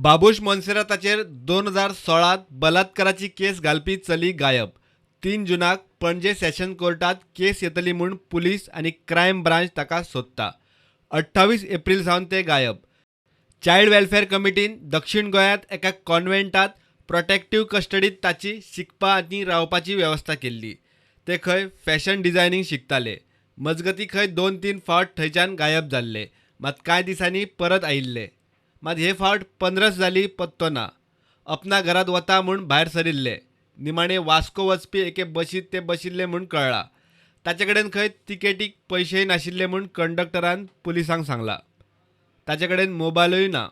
बाबूश मोन्सेराताचेर 2016 बलात्काराची केस घालपी चली गायब. 3 जूनाक पणजे सेशन कोर्टात केस येतली म्हूण पुलीस आनी क्रायम ब्रांच ताका सोदता. 28 एप्रील सावन ते गायब. चायल्ड वेलफेअर कमिटीन दक्षिण गोंयांत एका कॉन्व्हेंटात प्रोटेक्टीव कस्टडीत ताची शिकपा आनी रावपाची वेवस्था केल्ली. ते खंय फॅशन डिझायनिंग शिकताले. मजगती खंय 2-3 फावट थंयच्यान गायब जाल्ले, मात कांय दिसांनी परत आयिल्ले. मात हे फावट 15 जाली पत्तो ना. अपना घरात वता म्हूण भायर सरिल्ले. निमाणे वास्को वचपी एके बशीत ते बशिल्ले म्हूण कळ्ळा. ताचे कडेन खंय तिकेटीक पयशेय नाशिल्ले म्हूण कंडक्टरान पुलिसांक सांगला. ताचे कडेन मोबायलूय ना.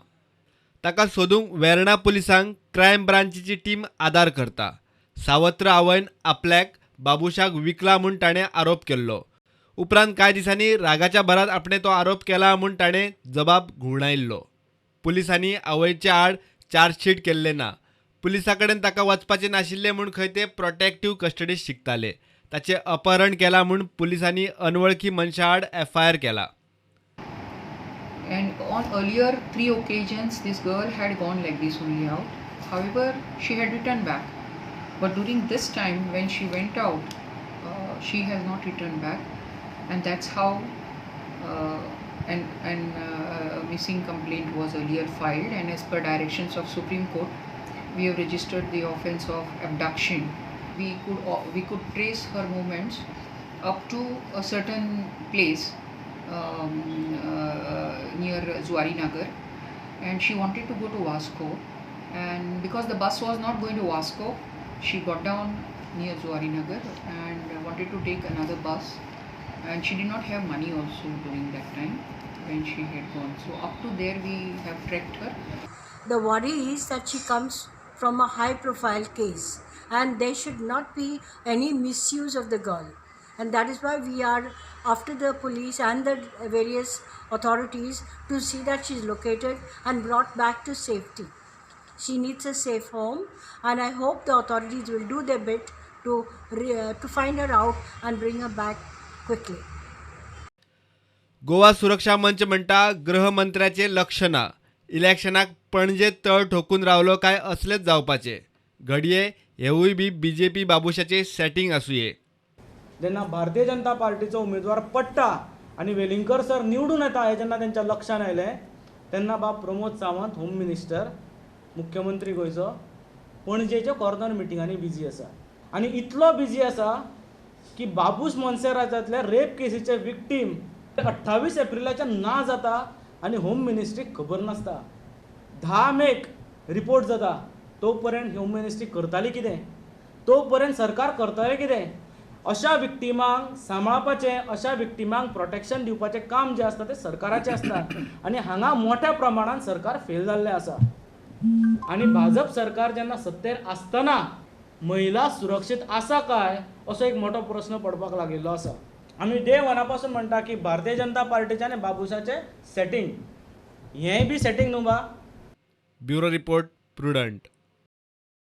ताका सोदूंक वेर्णा पुलिसांक क्रायम ब्रांचीची टीम आदार करता. सावत्र आवयन आपल्याक बाबूशाक विकला म्हूण ताणें आरोप केल्लो. उपरांत कांय दिसांनी रागाच्या भरात आपणें तो आरोप केला म्हूण ताणें जबाब घुंवडायिल्लो. पुलिसांनी आवयच्या आड चार्जशीट केल्लें ना. पुलिसां कडेन ताका वचपाचें नाशिल्लें म्हूण खंय ते प्रोटेक्टीव कस्टडीत शिकताले. ताचें अपहरण केलां म्हूण पुलिसांनी अनवळखी मनशा आड एफआयआर केला. And on earlier 3 occasions, this girl had gone like this only out. However, she had returned back. But during this time, when she went out, she has not returned back, and that's how and a missing complaint was earlier filed. And as per directions of Supreme Court, we have registered the offence of abduction. We could trace her movements up to a certain place near Zuarinagar, and she wanted to go to Vasco, and because the bus was not going to Vasco, she got down near Zuarinagar and wanted to take another bus, and she did not have money also during that time when she had gone. So up to there we have tracked her. The worry is that she comes from a high profile case and there should not be any misuse of the girl. And that is why we are after the police and the various authorities to see that she is located and brought back to safety. She needs a safe home, and I hope the authorities will do their bit to find her out and bring her back quickly. Goa सुरक्षा मंच म्हणटा, गृहमंत्र्याचें लक्ष ना. इलेक्शनाक पणजे तळ ठोकून रावलो काय असलेच जावपाचे. घडये हेवूय बी बीजेपी बाबुशाचें सेटींग आसुये. जेन्ना भारतीय जनता पार्टीचो उमेदवार पडटा आनी वेलिंगकर सर निवडून येता हें जेन्ना तेंच्या लक्षान आयलें, तेन्ना बाब प्रमोद सावंत, होम मिनिस्टर, मुख्यमंत्री गोंयचो, पणजेच्या कॉर्नर मिटिंगांनी बिजी आसा आनी इतलो बिजी आसा की बाबूश मोन्सेरातांतल्या रेप केसीचे विक्टीम 28 एप्रिलाच्या ना जाता आनी होम मिनिस्ट्रीक खबर नासता. 10 मेक रिपोर्ट जाता. तो पर्यंत होम मिनिस्ट्री करताली कितें? तो पर्यंत सरकार करतालें कितें? अशा विक्टिमांक सांबाळपाचें, अशा विक्टिमांक प्रोटेक्शन दिवपाचें काम जें आसता तें सरकाराचें आसता आनी हांगा मोठ्या प्रमाणान सरकार फेल जाल्लें आसा. आनी भाजप सरकार जेन्ना सत्तेर आसतना महिला सुरक्षीत आसा काय असो एक मोठो प्रस्न पडपाक लागिल्लो आसा. आमी डे वना पासून म्हणटा की भारतीय जनता पार्टीचें आनी बाबूशाचें सेटींग, हेंय बी सेटींग न्हू बा. Bureau report, Prudent.